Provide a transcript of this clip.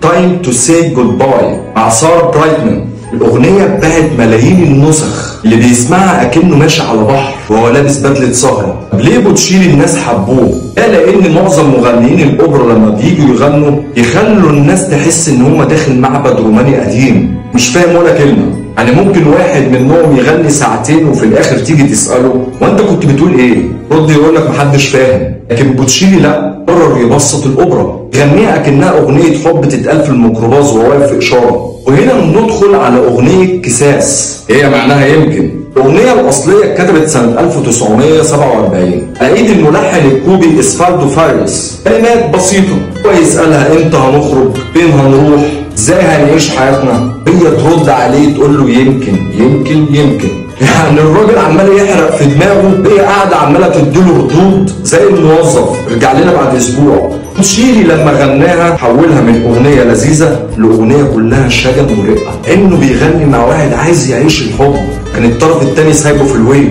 Time to Say Goodbye مع سارة برايتمان. الأغنية باعت ملايين النسخ، اللي بيسمعها أكنه ماشي على بحر وهو لابس بدلة سهرة. طب ليه بوتشيلي الناس حبوه؟ ده لأن معظم مغنيين الأوبرا لما بييجوا يغنوا يخلوا الناس تحس إن هما داخل معبد روماني قديم، مش فاهم ولا كلمة. يعني ممكن واحد منهم يغني ساعتين وفي الآخر تيجي تسأله وأنت كنت بتقول إيه؟ رد يقول لك محدش فاهم. لكن بوتشيلي لا، قرر يبسط الأوبرا، يغنيها أكنها أغنية حب تتقال في الميكروباص وهو واقف في إشارة. وهنا ندخل على أغنية Quizás، هي معناها يمكن. الأغنية الأصلية اتكتبت سنة 1947 على إيد الملحن الكوبي إسفالدو فاريس. كلمات بسيطة، هو يسألها إمتى هنخرج؟ فين هنروح؟ إزاي هنعيش حياتنا؟ هي ترد عليه تقول له يمكن يمكن يمكن. يعني الراجل عمال يحرق في دماغه، هي قاعدة عمالة تديله ردود زي الموظف ارجع لنا بعد أسبوع. بوتشيلي لما غناها حولها من أغنية لذيذة لأغنية كلها شجن ورقة، إنه بيغني مع واحد عايز يعيش الحب، كان الطرف التاني سايبه في الويل.